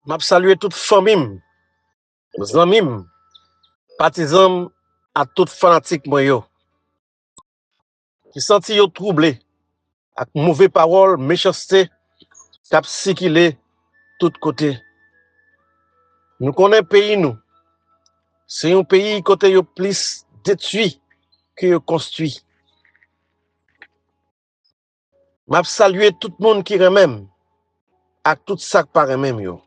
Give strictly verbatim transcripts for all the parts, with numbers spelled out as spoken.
M ap salye tout fanmi m, zanmi m, patizan m ak tout fanatik mwen yo ki santi yo twouble ak move pawòl mechanste k ap sikile tout kote. Nou konnen peyi nou se yon peyi kote yo plis detwi ke yo konstwi. M ap salye tout moun ki renmen m ak tout sa k pa renmen m yo.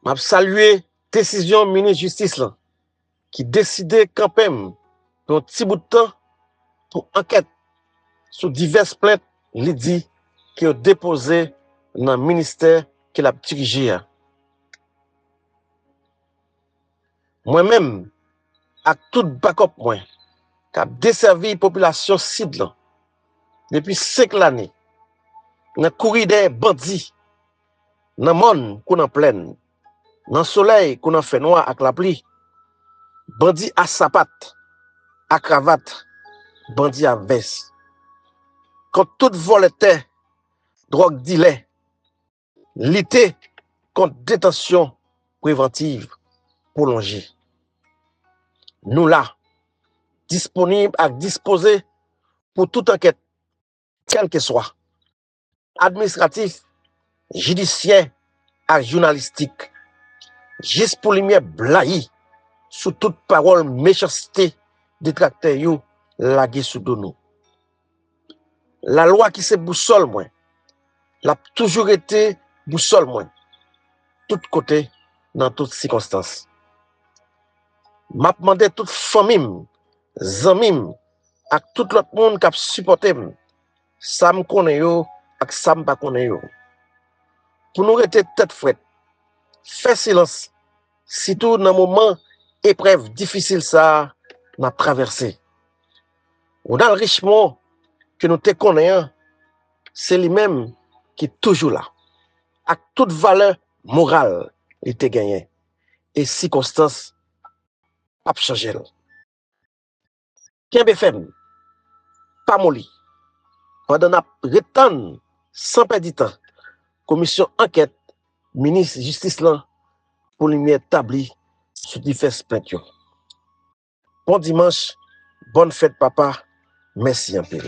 M ap salye desizyon minis jistis lan ki deside kanpe m pou yon ti bout tan pou ankèt sou divès plent li di ke yo depoze nan ministè ke l ap dirije a. Mwen menm ak tout bakòp mwen k ap desèvi popilasyon Sid lan depi senk lane, nan kouri dèyè bandi, nan mòn kou nan plèn, nan solèy kou nan fènwa ak lapli, bandi a sapat, a kravat, bandi a vès, kont tout vòlè tè, dwòg dilè, lite kont detansyon prevantiv pwolonje. Nou la, disponib ak dispoze pou tout ankèt, kèlkeswa, administratif, jidisyè ak jounalistik, jis pou limyè blayi sou tout pawòl mechanste detraktè yo lage sou do nou. Lalwa ki se bousòl mwen, l ap toujou rete bousòl mwen, tout kote, nan tout sikonstans. M ap mande tout fanmi m, zanmi m, ak tout lòt moun k ap sipòte m, sa m konnen yo ak sa m pa konnen yo, pou nou rete tèt frèt, fè silans, sitou nan moman eprèv difisil sa a n ap travèse. Ronald Richemond ke nou te konnen an, se li menm ki toujou la, ak tout valè moral li te genyen, e sikonstans p ap chanje l. Kenbe fèm, pa moli, pandan n ap ret tann san pèdi tan komisyon ankèt minis jistis lan pou limyè tabli sou divès plent yo. Bon dimanch, bòn fèt papa, mèsi anpil.